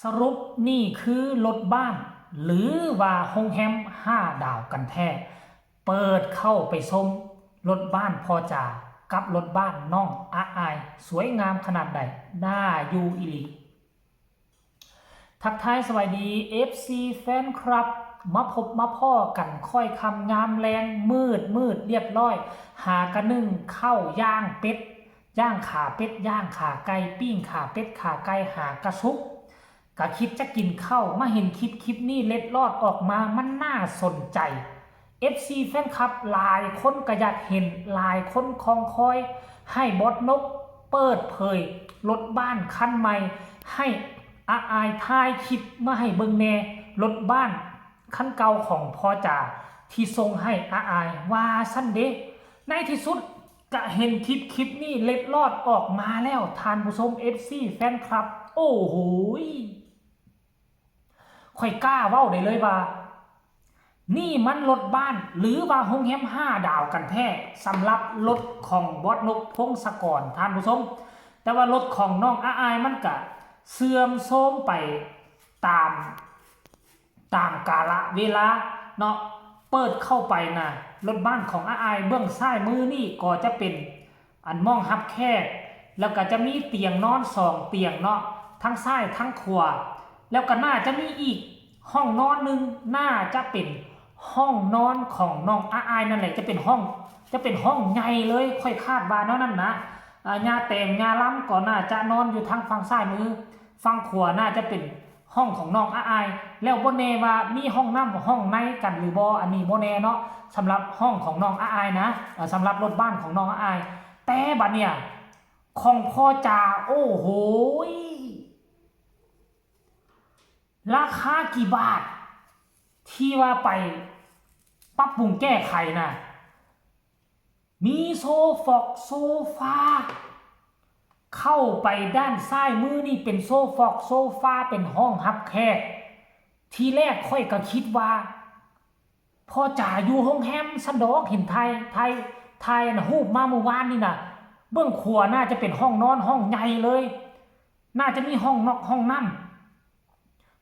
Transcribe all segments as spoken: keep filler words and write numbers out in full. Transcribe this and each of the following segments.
สรุปนี่คือรถบ้าน หรือว่าโรงแรมห้าดาวกันแท้ เปิดเข้าไปชมรถบ้านพ่อจ๋ากับรถบ้านน้องอาอาย สวยงามขนาดใด น่าอยู่อีหลี ทักทายสวัสดี เอฟซี แฟนคลับ มาพบมาพ้อกันค่อยค่ำยามแลง มืดมืดเรียบร้อย หากะนึ่งข้าวย่างเป็ด ย่างขาเป็ด ย่างขาไก่ ปิ้งขาเป็ดขาไก่ หากะสุก กะคิดจะกินข้าว มาเห็นคลิปคลิปนี้เล็ดลอดออกมา มันน่าสนใจ เอฟซี แฟนคลับ หลายคนกะอยากเห็น หลายคนคองคอย ให้บอสนกเปิดเผยรถบ้านคันใหม่ ให้อาอายถ่ายคลิปมาให้เบิ่งแหน่ รถบ้านคันเก่าของพ่อจ๋าที่ส่งให้อาอาย ว่าซั่นเด้ ในที่สุดกะเห็นคลิปคลิปนี้เล็ดลอดออกมาแล้ว ท่านผู้ชม เอฟซี แฟนคลับ โอ้โหย ข้อยกล้าเว้าได้เลยว่า นี่มันรถบ้าน หรือว่าโรงแรมห้าดาวกันแท้ สำหรับรถของบอสนก พงศกร ท่านผู้ชม แต่ว่ารถของน้องอาอายมันกะเสื่อมโทรมไปตาม ตามกาลเวลาเนาะ เปิดเข้าไปนะ รถบ้านของอาอาย เบื้องซ้ายมือนี่ก็จะเป็น อันหม่องรับแขก แล้วก็จะมีเตียงนอนสองเตียงเนาะ ทั้งซ้ายทั้งขวา แล้วก็น่าจะมีอีกห้องนอนหนึ่ง น่าจะเป็นห้องนอนของน้องอาอายนั่นแหละ จะเป็นห้อง จะเป็นห้องใหญ่เลย ข้อยคาดว่าแนวนั้นนะ อ่า ย่าแตง ย่าลำก็น่าจะนอนอยู่ทางฝั่งซ้ายมือ ฝั่งขวาน่าจะเป็นห้องของน้องอาอาย แล้วบ่แน่ว่ามีห้องน้ำห้องในกันหรือบ่ อันนี้บ่แน่เนาะ สำหรับห้องของน้องอาอายนะ เอ่อ สำหรับรถบ้านของน้องอาอาย แต่บัดเนี่ย ของพ่อจ๋า โอ้โหย ราคากี่บาท ที่ว่าไปปรับปรุงแก้ไขนะ มีโซฟอกโซฟา เข้าไปด้านซ้ายมือนี่เป็นโซฟอกโซฟา เป็นห้องรับแขก ทีแรกข้อยก็คิดว่า พ่อจ๋าอยู่โรงแรมซั้นดอก เห็นถ่าย ถ่าย ถ่ายนะ รูปมาเมื่อวานนี่นะ เบื้องขวาน่าจะเป็นห้องนอนห้องใหญ่เลย น่าจะมีห้องนอกห้องน้ำ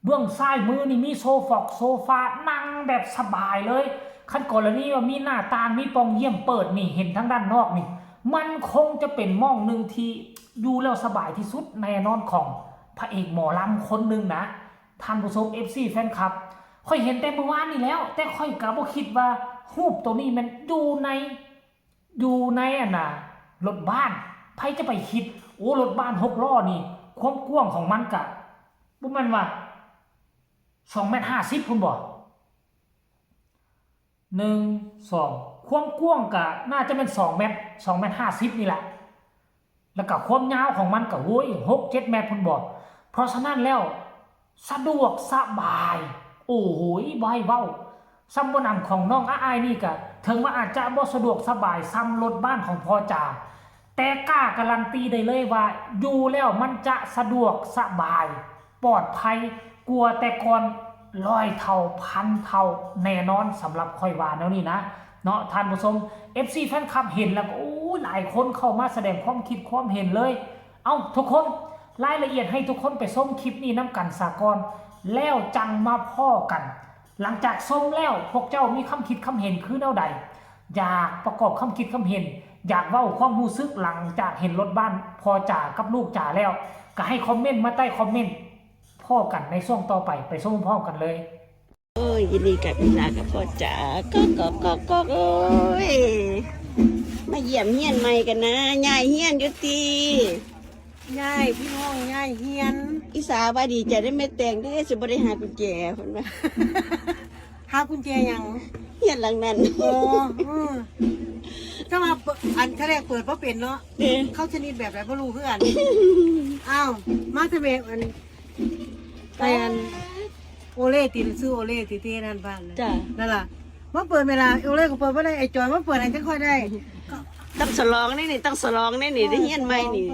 เบื้องซ้ายมือนี่มีโซฟอกโซฟา นั่งแบบสบายเลย คันกรณีว่ามีหน้าต่าง มีป่องเยี่ยมเปิดนี่ เห็นทางด้านนอกนี่ มันคงจะเป็นหม่องหนึ่งที่อยู่แล้วสบายที่สุดแน่นอนของพระเอกหมอลำคนหนึ่งนะ ท่านผู้ชม เอฟซี แฟนคลับ ข้อยเห็นแต่เมื่อวานนี่แล้ว แต่ข้อยก็บ่คิดว่ารูปตัวนี้มันอยู่ใน อยู่ในอันน่ะ รถบ้าน ไผจะไปคิด โอ้ รถบ้านหกล้อนี่ ความกว้างของมันกะ บ่แม่นว่า สองเมตรห้าสิบพุ้นบ่ หนึ่ง สอง ความกว้างกะน่าจะเป็นสองเมตร สองเมตรห้าสิบนี่แหละ แล้วก็ความยาวของมันก็ โอ้ย หกเจ็ดเมตรพุ้นบ่ เพราะฉะนั้นแล้ว สะดวกสบาย โอ้โหย บ่ให้เว้า ส่ำบ่หนำของน้องอาอายนี่กะ ถึงว่าอาจจะบ่สะดวกสบายส่ำรถบ้านของพ่อจ๋า แต่กล้าการันตีได้เลยว่า อยู่แล้วมันจะสะดวกสบาย ปลอดภัยกว่าแต่ก่อนร้อยเท่าพันเท่าแน่นอน สำหรับข้อยว่าแนวนี้นะ เนาะ ท่านผู้ชม เอฟซี แฟนคลับ เห็นแล้วก็ โอ้ย หลายคนเข้ามาแสดงความคิดความเห็นเลย เอ้า ทุกคน รายละเอียดให้ทุกคนไปชมคลิปนี้นำกันซะก่อน แล้วจั่งมาพ้อกัน หลังจากชมแล้ว พวกเจ้ามีความคิดความเห็นคือแนวใด อยากประกอบความคิดความเห็น อยากเว้าความรู้สึกหลังจากเห็นรถบ้านพ่อจ๋ากับลูกจ๋าแล้ว ก็ให้คอมเมนต์มาใต้คอมเมนต์ พ้อกันในช่วงต่อไป ไปชมพร้อมกันเลย โอ้ย ยินดีกับอีหลากับพ่อจ๋า ก็ก็ก็ก็โอ้ย มาเยี่ยมเฮียนใหม่กันนะ ย้ายเฮียนอยู่ติ ย้ายพี่น้องย้ายเฮียน อีสาว่าดีใจได้แม่แตงเด้ สิบ่ได้หากุญแจเพิ่นว่า หากุญแจหยัง เฮียนหลังนั้น อ๋ออืมถ้ามาเปิดอันแรกเปิดบ่เป็นเนาะ เด้ เข้าชนิดแบบไหนบ่รู้คือกันอ้าวมาทำไมอันไปอันโอเล่ติซื้อโอเล่ติเต้นั่นบ้านน่ะ จ้ะ นั่นล่ะมาเปิดเวลาโอเล่ก็เปิดบ่ได้ไอ้จอยมาเปิดให้จังค่อยได้ ต้องสลองนี่นี่ต้องสลองนี่นี่ได้เฮียนใหม่นี่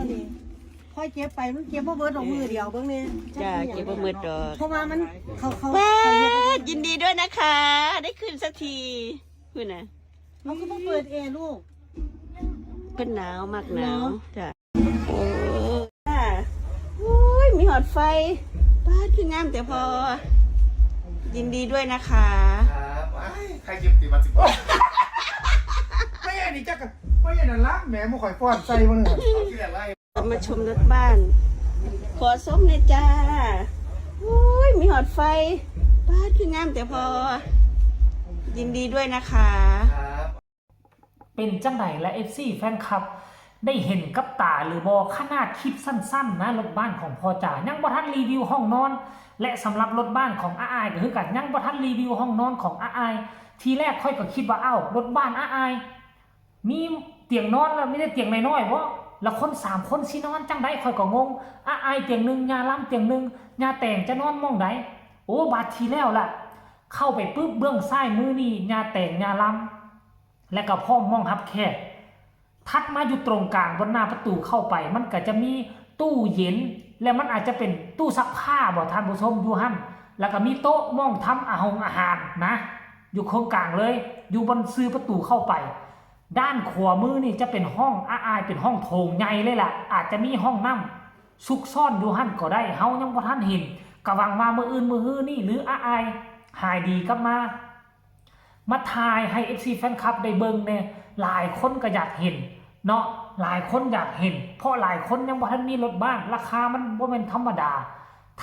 ค่อยเก็บไปมันเก็บบ่เบิดดอกมือเดียวเบิ่งแน่ จ้ะเก็บบ่เบิดดอก เพราะว่ามันเขาเขา ว้ายินดีด้วยนะคะ ได้ขึ้นสักทีคุณนะ เขาก็บ่เปิดแอร์ลูก เพิ่นหนาวมากหนาวจ้ะโอ้ค่ะอุ้ยมีหอดไฟ ป๊าด คืองามแต่พอ ยินดีด้วยนะคะ ครับไอ้ายใครเก็บตีมาสิบ ไม่ใช่นี่จักกะไม่ใช่นั่นละแหมหมูข่อยฟ้อนใส่มันเลย เอาที่แหลกไล่ กลับมาชมรถบ้าน ขอส้มหน่อยจ้า โอ้ย มีหอดไฟ ป๊าด คืองามแต่พอ ยินดีด้วยนะคะ ครับ เป็นจังใดและ เอฟซี แฟนคลับ ได้เห็นกับตาหรือบ่ ขนาดคลิปสั้นๆนะ รถบ้านของพ่อจ๋า ยังบ่ทันรีวิวห้องนอน และสำหรับรถบ้านของอ้าอายก็คือกัน ยังบ่ทันรีวิวห้องนอนของอ้าอาย ทีแรกข้อยก็คิดว่า เอ้า รถบ้านอ้าอาย มีเตียงนอนแล้วมีแต่เตียงน้อยๆบ่ แล้วคนสามคนสินอนจังใด ข้อยก็งง อ้าอายเตียงหนึ่ง ย่าลำเตียงหนึ่ง ย่าแตงจะนอนหม่องใด โอ้ บาดทีแล้วล่ะ เข้าไปปึ๊บ เบื้องซ้ายมือนี่ย่าแตง ย่าลำ และก็พร้อมห้องรับแขก ถัดมาอยู่ตรงกลางบนหน้าประตูเข้าไป มันก็จะมีตู้เย็น และมันอาจจะเป็นตู้ซักผ้าบ่ ท่านผู้ชม อยู่หั่น แล้วก็มีโต๊ะหม่องทำอาหงอาหารนะ อยู่โครงกลางเลย อยู่บนซื่อประตูเข้าไป ด้านขวามือนี่จะเป็นห้องอ้าอาย เป็นห้องโถงใหญ่เลยล่ะ อาจจะมีห้องน้ำซุกซ่อนอยู่หั่นก็ได้ เฮายังบ่ทันเห็น ก็หวังว่ามื้ออื่นมื้อฮื้อนี่ หรืออ้าอายหายดีกลับมา มาถ่ายให้ เอฟซี แฟนคลับได้เบิ่งแหน่ หลายคนก็อยากเห็นเนาะ หลายคนอยากเห็น เพราะหลายคนยังบ่ทันมีรถบ้าน ราคามันบ่แม่นธรรมดา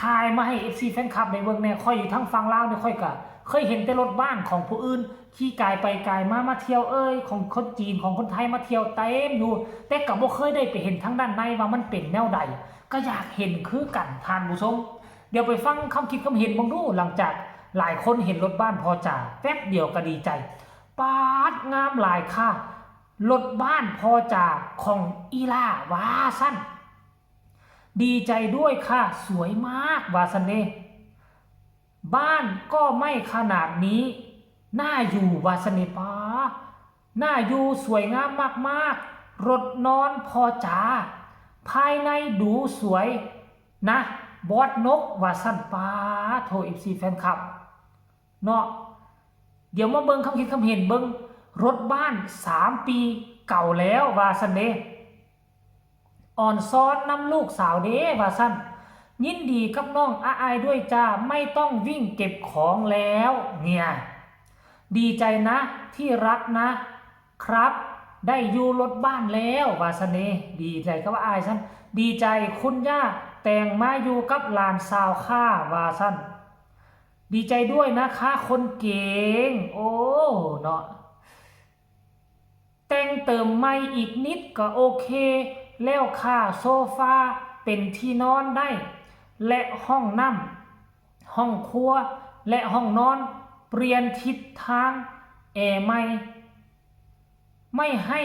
ถ่ายมาให้ เอฟซี แฟนคลับได้เบิ่งแหน่ ข้อยอยู่ทางฝั่งลาวนี่ข้อยก็เคยเห็นแต่รถบ้านของผู้อื่น ขี่กายไปกายมา มาเที่ยวเอ้ย ของคนจีน ของคนไทยมาเที่ยวเต็มอยู่ แต่ก็บ่เคยได้ไปเห็นทางด้านในว่ามันเป็นแนวใด ก็อยากเห็นคือกัน ท่านผู้ชม เดี๋ยวไปฟังคำคิดคำเห็นเบิ่งดู หลังจากหลายคนเห็นรถบ้านพ่อจ๋า แป๊บเดียวก็ดีใจ ป๊าด งามหลายค่ะ รถบ้านพ่อจ๋าของอีหล่า ว่าซั่น ดีใจด้วยค่ะ สวยมาก ว่าซั่นเด้ บ้านก็ไม่ขนาดนี้ น่าอยู่ ว่าซั่นเด้ ป๊าด น่าอยู่ สวยงามมากๆ รถนอนพ่อจ๋า ภายในดูสวยนะ บอสนก ว่าซั่น ป๊าดโถ เอฟซี แฟนคลับ เนาะ เดี๋ยวมาเบิ่งคำคิดคำเห็นเบิ่ง รถบ้านสามปีเก่าแล้ว ว่าซั่นเด้ อ่อนซ้อนนำลูกสาวเด้ ว่าซั่น ยินดีกับน้องอ้าอายด้วยจ้า ไม่ต้องวิ่งเก็บของแล้ว เนี่ย ดีใจนะที่รักนะครับ ได้อยู่รถบ้านแล้ว ว่าซั่นเด้ ดีใจกับอ้ายซั่น ดีใจคุณย่าแต่งมาอยู่กับหลานสาวค่ะ ว่าซั่น ดีใจด้วยนะคะคนเก่ง โอ้ เนาะ แต่งเติมใหม่อีกนิดก็โอเคแล้วค่ะ โซฟาเป็นที่นอนได้ และห้องน้ำ ห้องครัว และห้องนอน เปลี่ยนทิศทาง แอร์ใหม่ ไม่ให้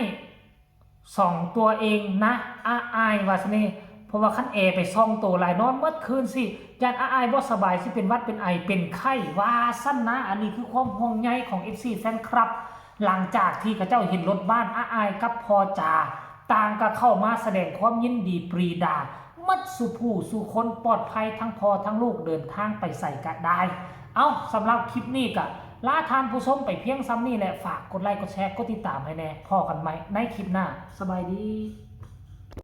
ส่องตัวเองนะ อ้าอาย ว่าซั่นเด้ เพราะว่าคันแอร์ไปส่องโตหลาย นอนหมดคืนสิ ย่านอ้าอายบ่สบาย สิเป็นหวัดเป็นไอเป็นไข้ ว่าซั่นนะ อันนี้คือความห่วงใยของ เอฟซี แฟนคลับ หลังจากที่เขาเจ้าเห็นรถบ้านอ้าอายกับพ่อจ๋า ต่างก็เข้ามาแสดงความยินดีปรีดา หมดสู่ผู้สู่คน ปลอดภัยทั้งพ่อทั้งลูก เดินทางไปไสก็ได้ เอ้า สำหรับคลิปนี้ก็ลาท่านผู้ชมไปเพียงส่ำนี้แหละ ฝากกดไลค์กดแชร์กดติดตามให้แหน่ พ้อกันใหม่ในคลิปหน้า สบายดี